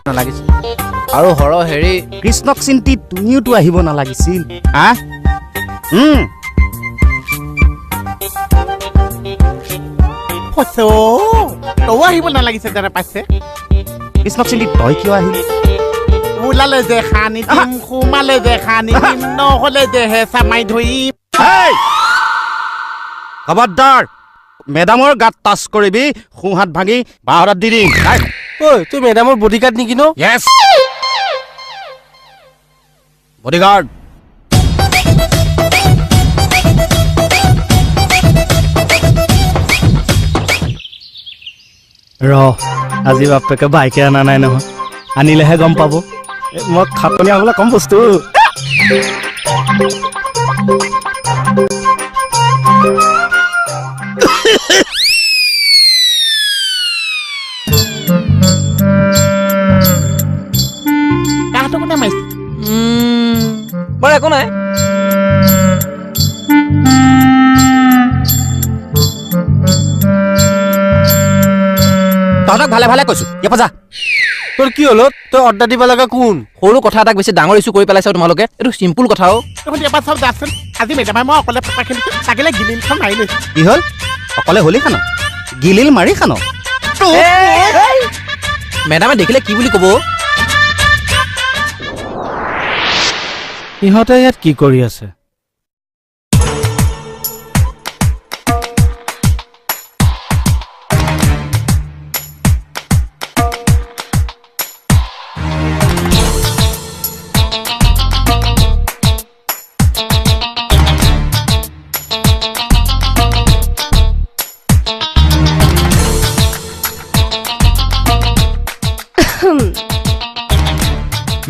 নালাগিছিল আৰু হৰ হেৰি কৃষ্ণক চিন্তি তুমিওতো আহিব নালাগিছিল। হা, তও আহিব নালাগিছে জানা পাইছে। কৃষ্ণক চিন্তি তই কিয় আহিলি? ওলালে যে খানি দিম, সোমালে যে খানি দিম, নহ'লে যে হেঁচা মাৰি ধৰিম। খবৰদাৰ, মেডামৰ গাত টাচ কৰিবি, সোঁহাত ভাঙি বাঁহত দি দিম। ঐ, তই মেডামৰ বডিগাৰ্ড নেকি ন? য়েছ, বডিগাৰ্ড। ৰ, আজি বাপেকে বাইকে অনা নাই নহয়, আনিলেহে গম পাব। মই খাটনীয়া হ'লে কম বস্তু। কাহটো কোনে মাৰিছে? বাৰু একো নাই। তহঁতক ভালে ভালে কৈছো, ইয়াৰ পৰা যা। তোৰ কি হ'ল? তই অৰ্ডাৰ দিব লগা কোন? সৰু কথা এটাক বেছি ডাঙৰ ইছ্যু কৰি পেলাইছা তোমালোকে। এইটো চিম্পুল কথা অ'। তহঁতি এবাৰ চাওঁ যাচোন, আজি মেডামে মই অকলে পকা খেলিছো, লাগিলে গিলিলখন মাৰি লৈছো। কি হ'ল? অকলে হোলী খান, গিলিল মাৰি খান? মেডামে দেখিলে কি বুলি ক'ব? ইহঁতে ইয়াত কি কৰি আছে?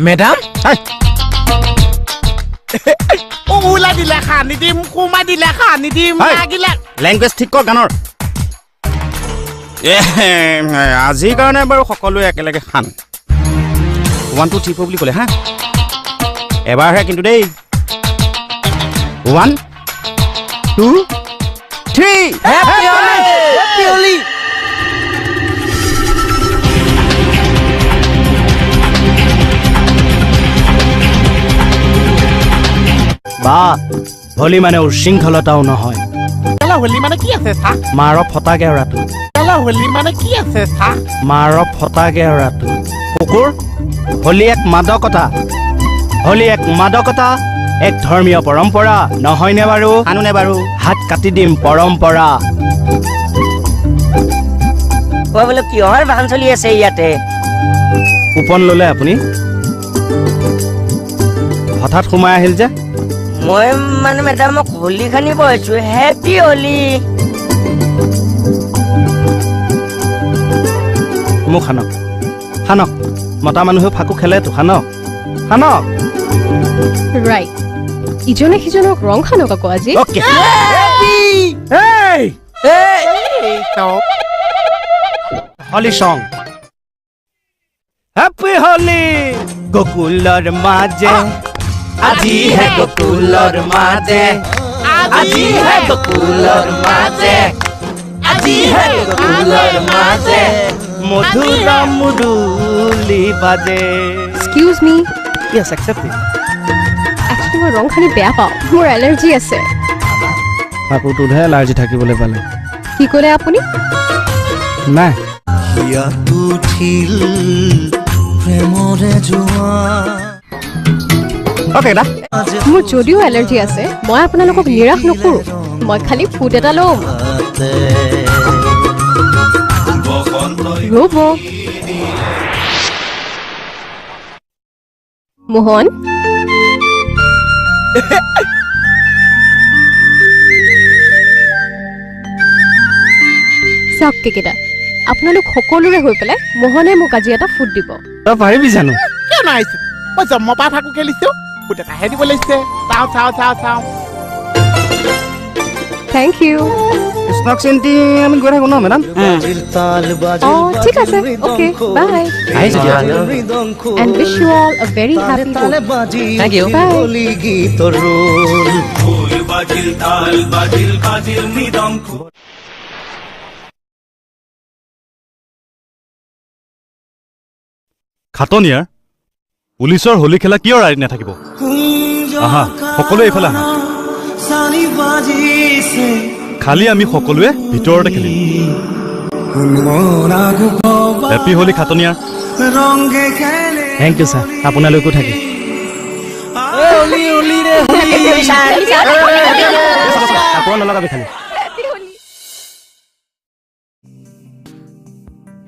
মেডাম, ওলাই দিলে খানি দিম, সোমাই দিলে খানি দিম, লাগিলে লেংগুৱেজ ঠিক কৰ গানৰ। আজিৰ কাৰণে বাৰু সকলোৱে একেলগে খান। 1 2 3 4 বুলি ক'লে হা, এবাৰহে কিন্তু দেই। 1 2 3। হেপী হোলী। বা, হোলী মানে উশৃংখলতাও নহয়। হোলী মানে কি আছে চা? মাৰ ফটা গেওৰাটো। হোলী মানে কি আছে চা? মাৰ ফটা গেওৰাটো। কুকুৰ, হোলী এক মাদকতা। হোলী এক মাদকতা, এক ধৰ্মীয় পৰম্পৰা নহয়নে বাৰু? আনোনে বাৰু? হাত কাটি দিম পৰম্পৰা। ঐ বোলো, কিহৰ ভান চলি আছে ইয়াতে? কুপন ল'লে আপুনি? হঠাৎ সোমাই আহিল যে? মই মানে মেডামক হোলী খানিব আহিছো। হেপী হোলী। মোক খানক, খানক। মতা মানুহে ফাকু খেলেতো, খানক খানক। ৰাইট, ইজনে সিজনক ৰং খানক আকৌ আজি। অ'কে। হোলী সং, হেপী হোলী। গোকুলৰ মাজে আজিহে, গোকুলৰ মাজে আজিহে, গোকুলৰ মাজে আজিহে, গোকুলৰ মাজে মধুৰ মুৰুলি বাজে। Excuse me. Yes, accept it. Actually মই ৰং খানি বেয়া পাওঁ, মোৰ এলাৰ্জি আছে। কাপোৰটোতহে এলাৰ্জি থাকিবলৈ পালে। কি ক'লে আপুনি? নাই। ইয়াত উঠিল প্ৰেমৰে জোৱা। অ'কে দা। মোৰ যদিও এলাৰ্জি আছে, মই আপোনালোকক নিৰাশ নকৰোঁ। মই খালি ফুট এটা ল'ম। ৰ'ব মোহন, চাওক কেকেদা, আপোনালোক সকলোৰে হৈ পেলাই মোহনে মোক আজি এটা ফুট দিব। তই পাৰিবি জানো? কিয় নোৱাৰিছো? মই জন্মৰ পৰা ফাকু খেলিছো, ফুট এটাহে দিব লাগিছে। চাওঁ চাওঁ চাওঁ চাওঁ। Thank you. কৃষ্ণক চিন্তি আমি গৈ থাকো ন মেডাম? অঁ, ঠিক আছে, অ'কে, বাই। আহিছো দিয়া। And wish you all a very happy Holi. Thank you. Bye. Khataniar, পুলিচৰ হোলী খেলা কিয় ৰাইট নাথাকিব? আহা, সকলোৱে এইফালে আহা। খালি আমি সকলোৱে ভিতৰতে খেলিম। Happy Holi Khataniar. Thank you sir, আপোনালোকো থাকে। আকৌ নলগাবি খালি।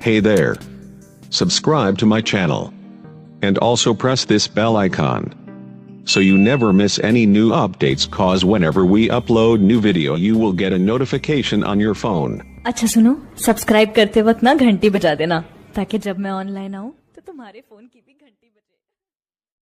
Hey there. Subscribe to my channel. And also press this bell icon, so you never miss any new updates, cause whenever we upload new video you will get a notification on your phone. अच्छा सुनो, subscribe करते वक्त ना घंटी बजा देना, ताकि जब मैं ऑनलाइन आऊँ तो तुम्हारे फोन की भी घंटी